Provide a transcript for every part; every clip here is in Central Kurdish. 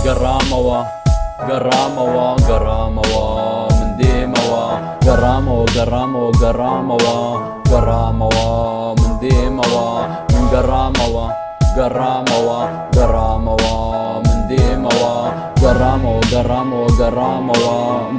گەڕامەوە گەڕامەوە گەڕامەوە من دێمەوە گەڕامەوە گەڕامەوە گەڕامەوە گەڕامەوە من دێمەوە من گەڕامەوە گەڕامەوە گەڕامەوە من دێمەوە گەڕامەوە گەڕامەوە گەڕامەوە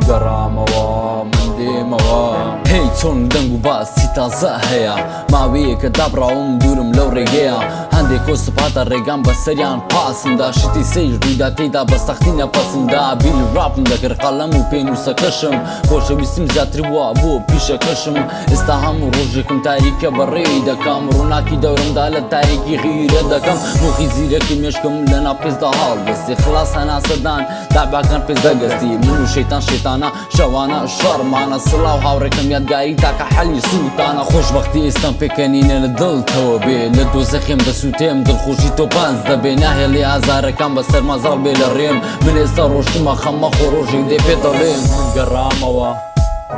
گەڕامەوە من دێمەوە. هەی چۆن دەنگ و باسی تازە هەیە ماوەیەکە دابڕاوم دوورم لەو ڕێگەیە هەندێک کۆسپ هاتە ڕێگام بەسەریان پاسمدا شتی سەیر ڕوویدا تێیدا بە سەختی نەفەسمدا بیری ڕاپم دەکرد قەڵەم و پێنووسەکەشم خۆشەویستیم زیاتر بووە بۆ پیشەکەشم ئێستا هەموو ڕۆژێکم تاریکە بەڕێی دەکەم ڕووناکی دەورمدا لە تاریکی غیرە دەکەم مۆخی زیرەکی مێشکم لە ناو پێستدا هەڵدەستی خلاص هەناسەدان داباکان پێست دەگەستی من و شەیتان شێتانە شەوانە شەڕمانە سڵاو هاوڕێکەم یادگاری تاکە حەلی سووتانە خۆشبەختی ئێستام پێکەنینە لە دڵتەوە بێ لە دۆزەخێم دەسووتێم دڵخۆشی تۆ پانز دەبێ ناهێڵی ئازارەکان بەسەرما زاڵ بێ لە ڕێم من ئێستا ڕۆشتمە خەم مەخۆ ڕۆژێک دێ پێت دەڵێم. من گەڕامەوە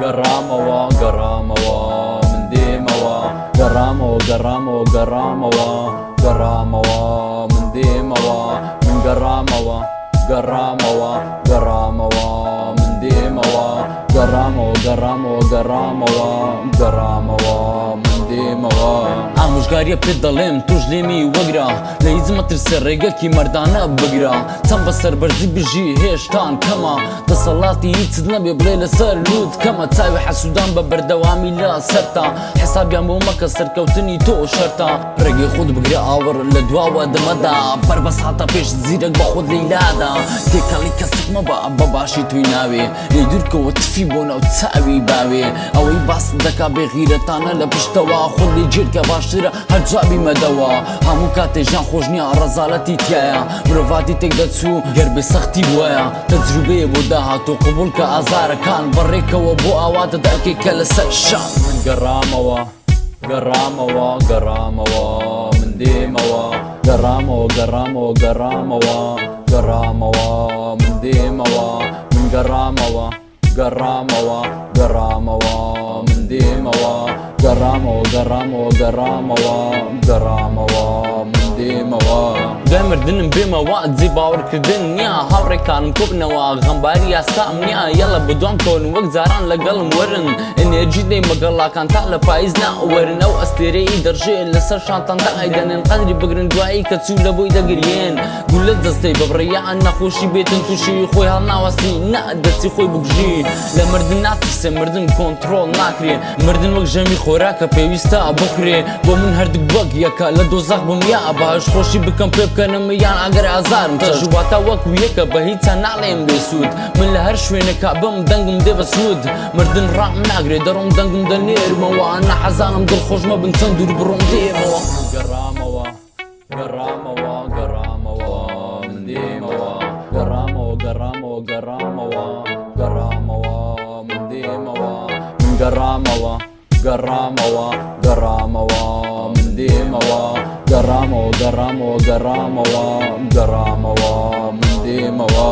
گەڕامەوە گەڕامەوە من دێمەوە گەڕامەوە گەڕامەوە گەڕامەوە گەڕامەوە من دێمەوە من گەڕامەوە گەڕامەوە گەڕامەوە من دێمەوە گەڕامەوە گەڕامەوە گەڕامەوە گەڕامەوە من دێمەوە. ئامۆژگاریە پێت دەڵێم تۆش لێمی وەگرە لە هیچ مەترسە ڕێگەکی مەردانە بگرە چەند بە سەربەرزی بژی هێشتان کەمە دەسەڵاتی هیچت نەبێ بڵێ لەسەر لوت کەمە چاوی حەسودان بە بەردەوامی لە سەرتە حسابیان بۆ مەکە سەرکەوتنی تۆ شەرتە ڕێگەی خۆت بگرە ئاوڕ لە دواوە دەمەدا بەر بە ساتە پێش زیرەک بە خۆت لێی لادا تێکەڵی کەسک مەبە بە باشی تۆی ناوێ لێی دوورکەوە تفی بۆ ناو چاوی باوێ ئەوەی باست دەکا بێ غیرەتانە لە پشتەوە خۆت لێ گێرکە باشترە هەر جوابی مەدەوە هەموو کاتێ ژیان خۆش نییە ڕەزالەتی تیایە مرۆڤاتی تێک دەچوو گەر بێ سەختی بوایە تەجروبەیە بۆ داهاتوو قبوڵ کە ئازارەکان بەڕێکەوە بۆ ئاواتت ئەرکێکە لەسەر شان. من گەڕامەوە گەڕامەوە گەڕامەوە من دێمەوە گەڕامەوە گەڕامەوە گەڕامەوە گەڕامەوە من دێمەوە من گەڕامەوە گەڕامەوە گەڕامەوە من دێمەوە گەڕامەوە گەڕامەوە گەڕامەوە گەڕامەوە من دێمەوە. دوای مردنم بێمەوە جێی باوەڕکردن نیە هاوڕێکانم کۆبنەوە غەمباری یاسام نیە یەڵە بەدوام کەون وەک جاران لەگەڵم وەرن ئێنێرجی دەی مەگەڵاکان تا لە پایز ناوەرن ئەو ئەستێرەی دەڕژێ لەسەر شانتان دایدەنێن قەدری بگرن دوایی کە چوو لە بۆی دەگریێن گولە جەستەی ببڕی یان نەخۆشی بێتن تووشی خۆی هەڵناوەسی نا دەستی خۆی بکوژی لە مردن ناترسێ مردن کۆنتڕۆڵ ناکرێ مردن وەک ژەمی خۆراکە پێویستە بخورێ بۆ من هەردووک وەک یەکە لە دۆزەخ بم یا باش خۆشی بکەم پێ بکەنم یان ئەگەر ئازارم چەشت واتە وەک یەکە بە هیچە ناڵێم بێ سوود من لە هەر شوێنێکا بم دەنگم دێ بە سوود مردن ڕام ناگرێ دەڕۆم دەنگم دەنێرمەوە نەحەزانم دڵخۆش مەبن چەند دوور بڕۆم دێمەوە. گەڕامەوە گەڕامەوە گەڕامەوە من دێمەوە گەڕامەوە گەڕامەوە گەڕامەوە گەڕامەوە من دێمەوە من گەڕامەوە گەڕامەوە گەڕامەوە من دێمەوە گەڕامەوە گەڕامەوە گەڕامەوە گەڕامەوە من دێمەوە.